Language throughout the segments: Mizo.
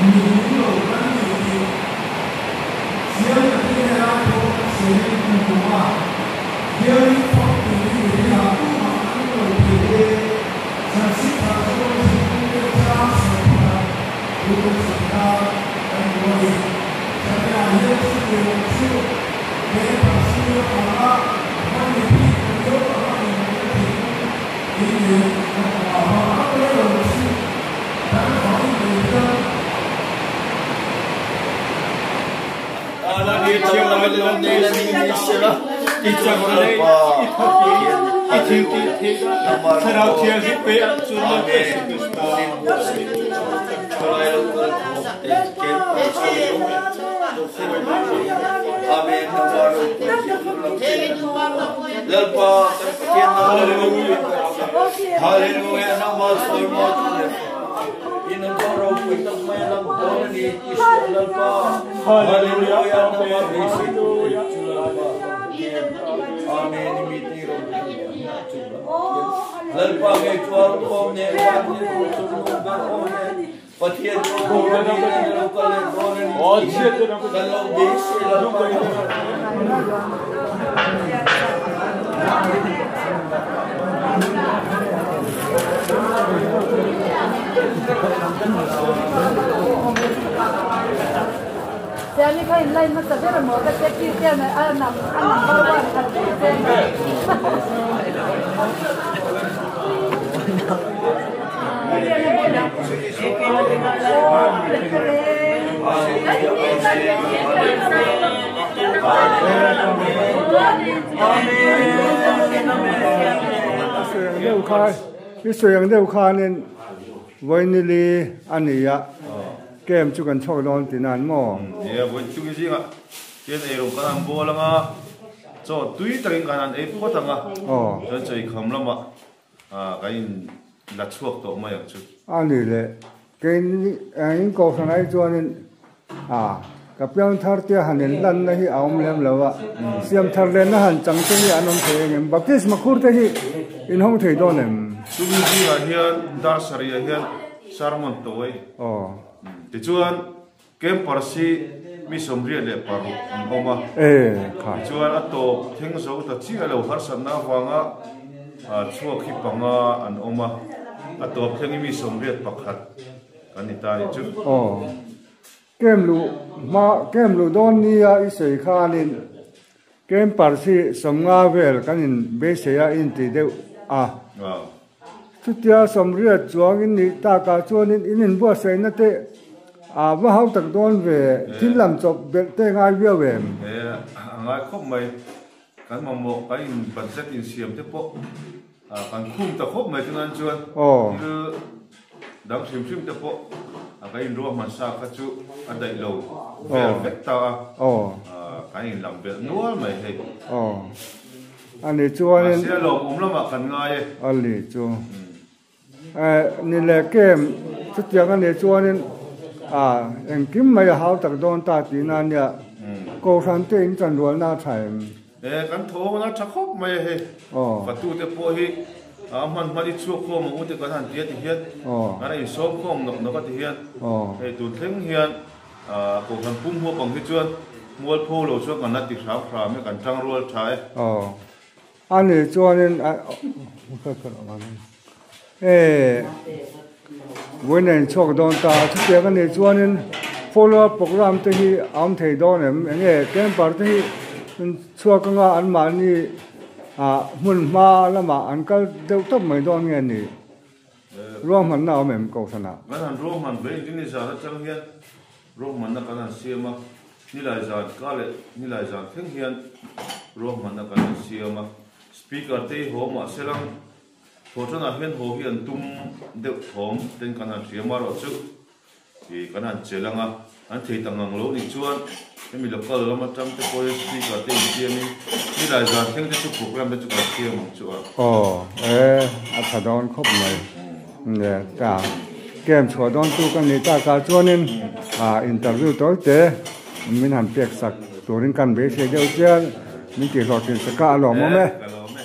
Mi nung lo kan ni tih chiang takin helai pawh kan sawiin kan hmu a, Hearing fak turin mipui-ah tumah an awm lo thei e, Chanchin thar zawng thinlung leh chang 20 thu kan sawi tan kan duh a ni. Chamiah hian chutiang chu Camper sir anga hman mipui kan deuh anga inhmuhna thinlung in nei kan awm a, amaherawhchu kan vain mai hian I sawi ang deuh khanin Vainili a ni a, camp chu kan chhuak dawn tih nan maw? Nia, vawi chung zingah hian eirawng kan han bawl ang a, chaw tui takin kan han ei phawt ang a, chuan chaw ikham lamah kan in la chhuak tawh mai ang chu. A ni le, keini in kohhran ai chuanin ka piang thar tia han in lanna hi a awm lem lo a, siam thar lenna han chang te hi an awm thei engem? Baptisma khur te hi in hawng thei dawn em? Chumi zingah hian dar sarih ah hian sermon tawi. Tichuan camper si mi 86 an awm a. Tichuan a tawp thleng zo ta chiah lo harsatna avanga chhuak hi panga an awm a, a tawp thleng hi mi 81 kan ni ta anih chu. Kem luh hma kem luh dawn nia i sawi khanin camper hi 50 vel kan in beisei a inti deuh a. Chutia 80 chuang in nih takah chuanin in inbuatsaihna te a va hau tak dawn ve, thil lam chawp belh te ngai viau em? A ngai khawp mai, kan mamawh kan in budget insiam te pawh kan khum ta khawp mai chuan chuan thil dang hrim hrim te pawh kan inruahman sa kha chu a daih lo vel vek ta a, kan inlam belh nual mai hei. Ani chuanin. Mahse a lawmawm lamah kan ngai e. Ani chu. Ni leh kem chutiang a nih chuanin engkim mai a hau tak dawn ta tihna a nia. Kohhran te in chanrualna a tha em? Kan tho a tha khawp mai a hei. Fatute pawh hi a hman hman i chhuak khawm ang u te kan han ti a ti hian kan a insawm khawm nawk nawk a ti hian hei tun thleng hian Kohhran pum huap ang hi chuan mualpho lo chuan kan la ti hram hram e, kan tang rual tha e. Aw, a nih chuanin e vawiin a inchhuak dawn ta a, chutiang a nih chuanin follow up program te hi a awm thei dawn em? Enge camper te hi chhuak anga anmahni hmun hma lamah an kal deuh tawp mai dawn nge ni? Ruahmanna a awm em Kohhranah? Kan han ruahman ve in ni zan atang hian ruahmanna kan han siam a, nilai zan ka leh nilai zan thleng hian ruahmanna kan han siam a. Speaker te hi haw mah se lang thawhtanah hian haw hi an tum deuh thawm ten kan han hria marawh chu. Ih kan han chelh ang a, an thei ta ngang lo nih chuan hemi local lam atang te pawhin speaker te insiamin nilai zan thleng te chu program te chu kan siam ang chu a. Aw e, a tha dawn khawp mai. Nge ta camp chhuah dawn tu ka nih takah chuanin ah interview tawi te min han pek sak turin kan beisei deuh chian min tihhlawhtlin sak a, a lawmawm e. Ka lawm e.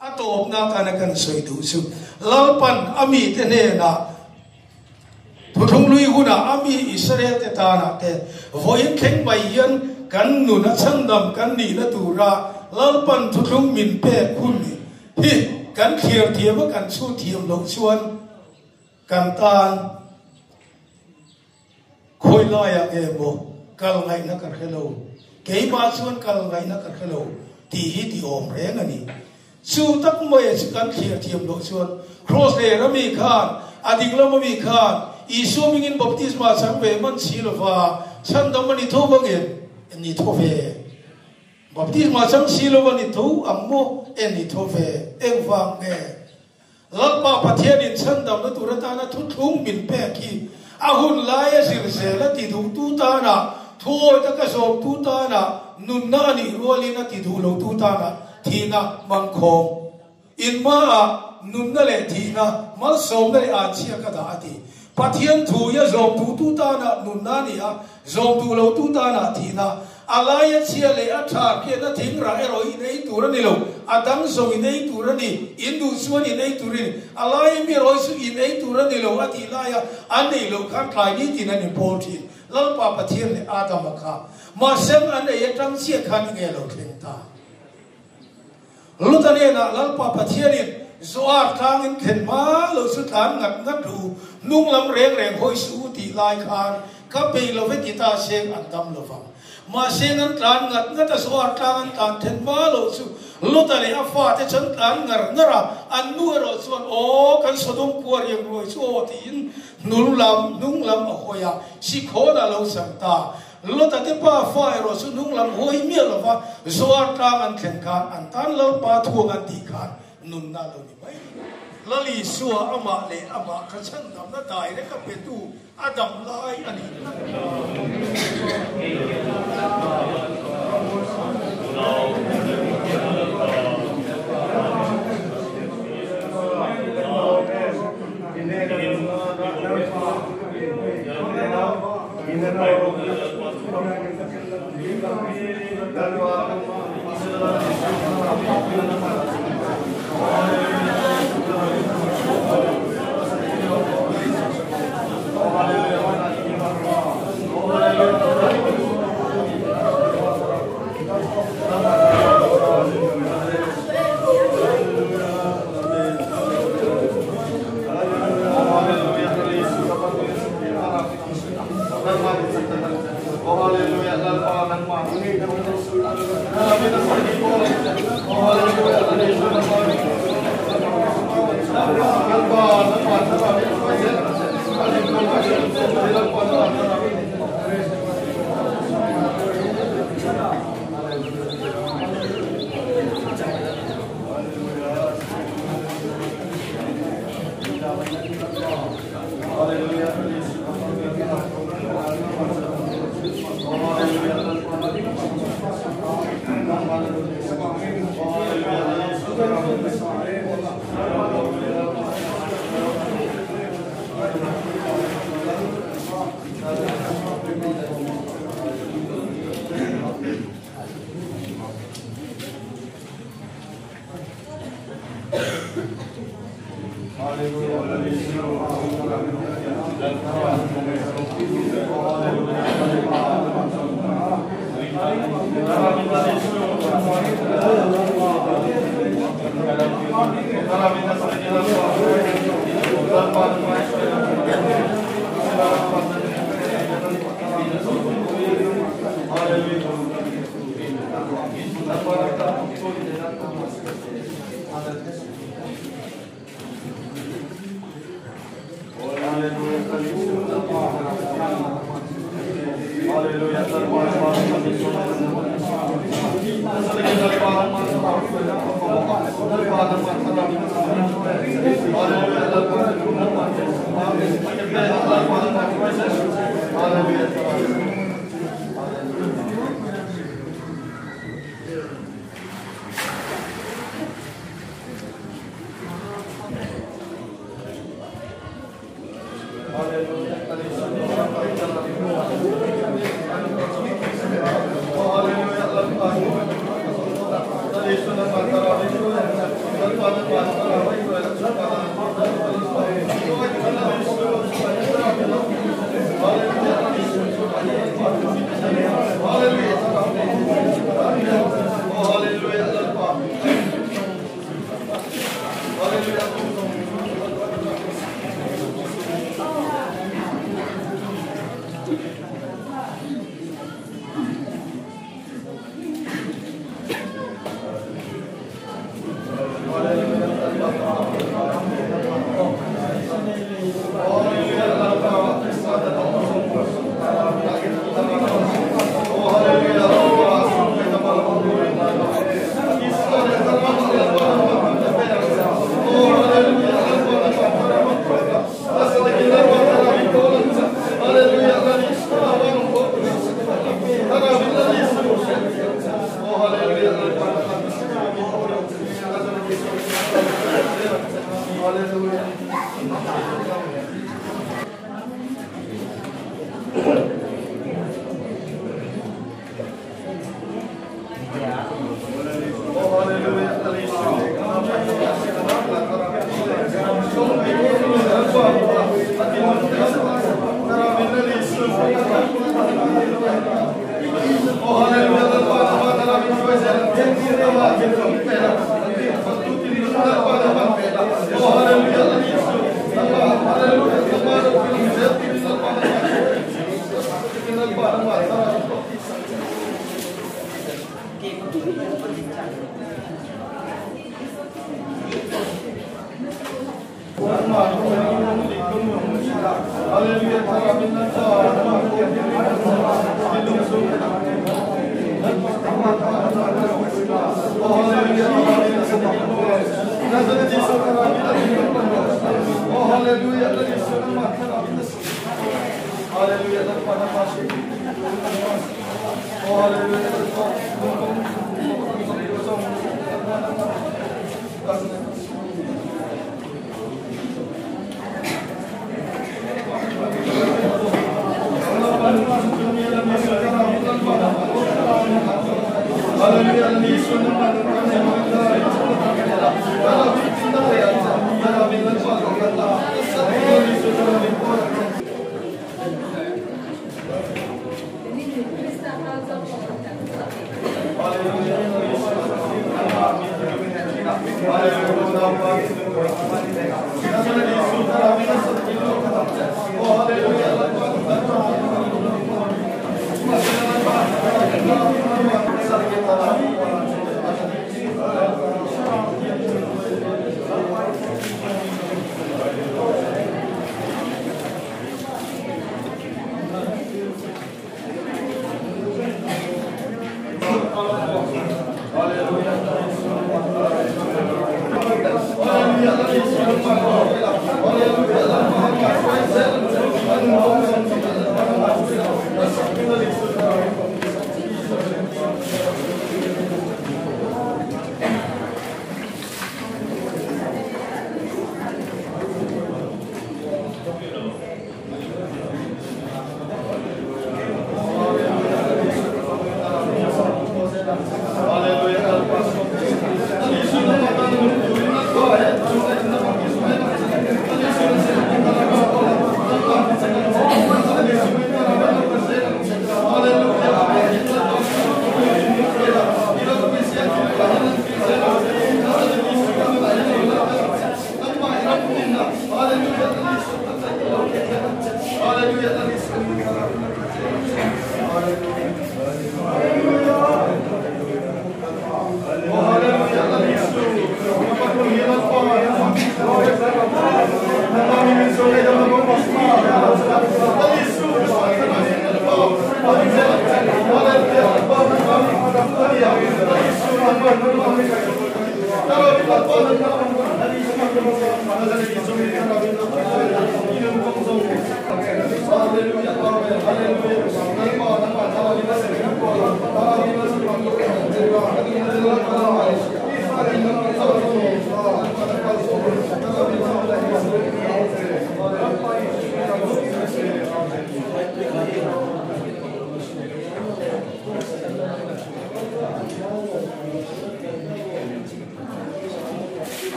A tawpna atana kan sawi duh chu Lalpan a mite hnenah Thuthlung lui hunah a mi Israel te tanah te vawiin thleng mai hian kan nun a chhandam kan nihna tura Lalpan thuthlung min pek hun hi kan thliar thiam a kan chhut thiam loh chuan kan tan Khawi laiah nge maw kal ngaihna ka hre lo, keimah chuan kal ngaihna ka hre lo tih hi ti awm reng a ni. Chu tak mai chu kan thlir thiam loh chuan Kraws ler a mi khan, a ding lam a mi khan Isua mingin baptisma chang ve man si lova chhandam a ni tho vangin ni tho ve. Baptisma chang si lova ni tho ang maw e ni tho ve engvang nge? Lalpa Pathianin chhandamna tur atana thuthlung min pek hi a hun laia zir zel a ti duhtu tana, thuawi taka zawmtu tana nunna a nih rualin a ti duh lotu tana thihna mangkhawm inhmaah nunna leh thihna malsawmna leh anchhia ka dah a ti. Pathian thu hi a zawm duhtu tana nunna a ni a, zawm duh lotu tana thihna. A laia chhia leh a tha khian a thing rah erawh in ei tur a ni lo, a dang zawng in ei tur a ni, in duh chuan in ei tur in, a laia mi rawi chu in ei tur a ni lo a tih laia an ei loh khan tlai nitin an inpawl thin. Lalpa Pathian leh Adama kha mahse an ei atang chiah khan i nge lo thleng ta. Luta hnenah Lalpa Pathianin Zoar tlangin thlen hma lo chu tlan ngat ngat ru, hnung lam reng reng hawi suh u tih lai khan ka peih lo ve ti ta seng an dam lo vang. Mahse an tlan ngat ngat a, Zoar tlang an tlan thlen hma lo chu Luta leh a fate chu an tlan ngar ngar a, an nu erawh chuan aw kan Sodom khua riang ruai chu aw tiin hnul lam hnung lam a hawi a, sikhawn a lo chang ta. Lota te pa fa erawh chu hnung lam hawi miah lova Zoar tlang an thlen khan an tan Lalpa thuang an tih khan nunna lo ni mai. Lal Isua amah leh amah kha chhandamna dai rek a petu a dam lai a nih tlat ta.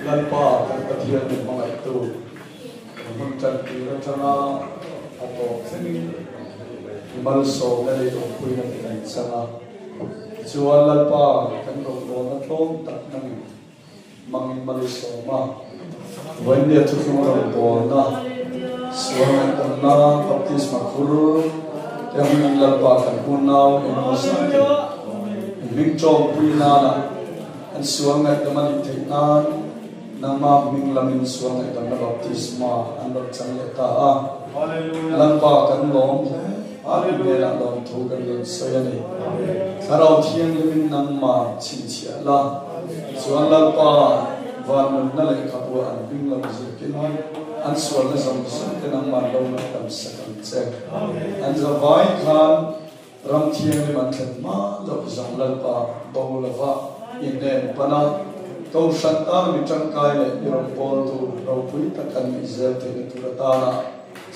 Lalpa kan Pathian min hmangaihtu kan hun tantir atanga a tawp thlengin i malsawmna leh awmpuina te kan chang a. Tichuan Lalpa kan rawngbawlna tlawm tak nangin mangin mal i sawm a. Vawinia thuthlung rawngbawlna sual ngaihdamna baptisma khur te hmingin Lalpa kan unau engemaw zatin i hming tawngpui nana An sual ngaihdam a nih theih nan nangmah hming lamin sual ngaihdamna baptisma an rawn chang leh ta a. Lalpa kan lawm hle hmelah lawmthu kan rawn sawi a ni. Thlarau Thianghlimin nangmah chhinchhiah la, chuan Lalpa van nunna lehkhabu an hming lo zirkin an sualna zawng zawng te nangmah lo ngaihdam sak ang che. An zavai khan Ram thianghlim an thlen hma loh zawng Lalpa bo lova i hnen pan a, Kohhran tan mi tangkai leh i rawn pawltu ropui tak an nih zel theihna tur atana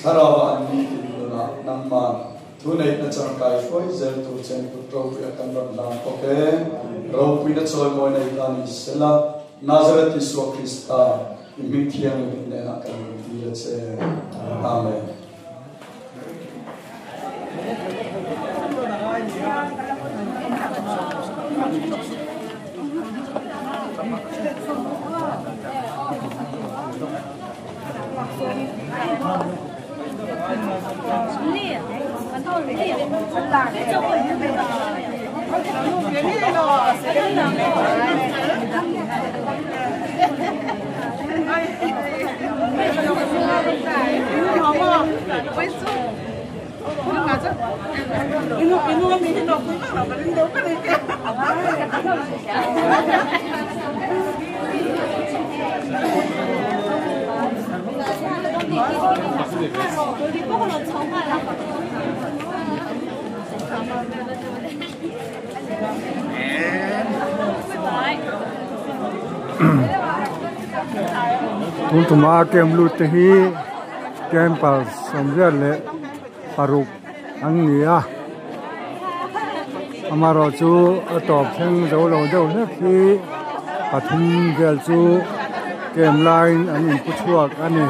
Thlarauva an nitin nunah nangman thuneihna changkai hruai zel tur chen kut ropui a kan rawn hlan bawk e. Ropuina chawimawi nei ta ni sela, Nazareth Isua Krista i hming thianghlim i hnenah kan rawn dil a che. Amen. Tun tuma camp lut te hi camper sawmriat leh paruk an ni a amaherawh chu a tawp thleng zo lo deuh hlek hi pathum vel chu camp laiin an inpu chhuak a ni.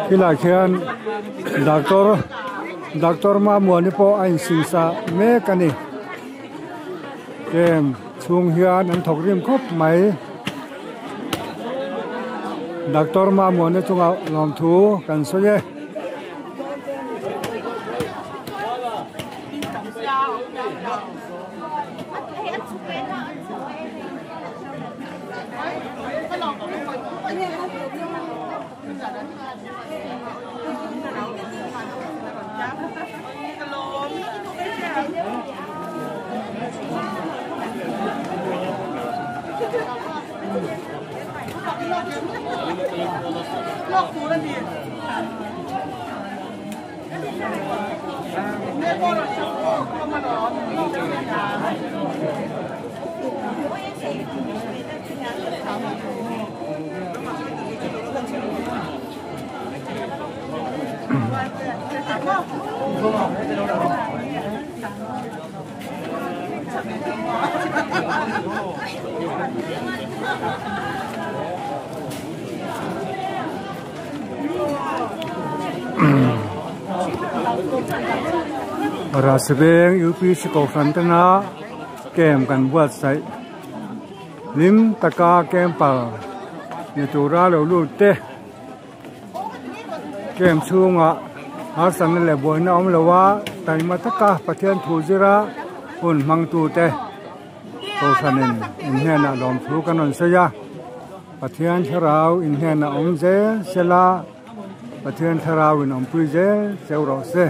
Khilai khian doctor doctor Mamuani pawh a insingsa mek a ni. Camp chhung hian an thawk rim khawp mai. Doctor Mamuana chunga lawmthu kan sawi e. Rasbeng UPC Kohhran tana camp kan buatsaih hlim taka camper ni tura lo lut te camp chhungah harsatna leh buaina awm lo a taima taka Pathian thu zira hun hmangtu te Kohhranin inhnenah lawmthu kan rawn sawi a Pathian thlarau inhnenah awm zel sela Pathian thlarau in awmpui zel cheu rawh se.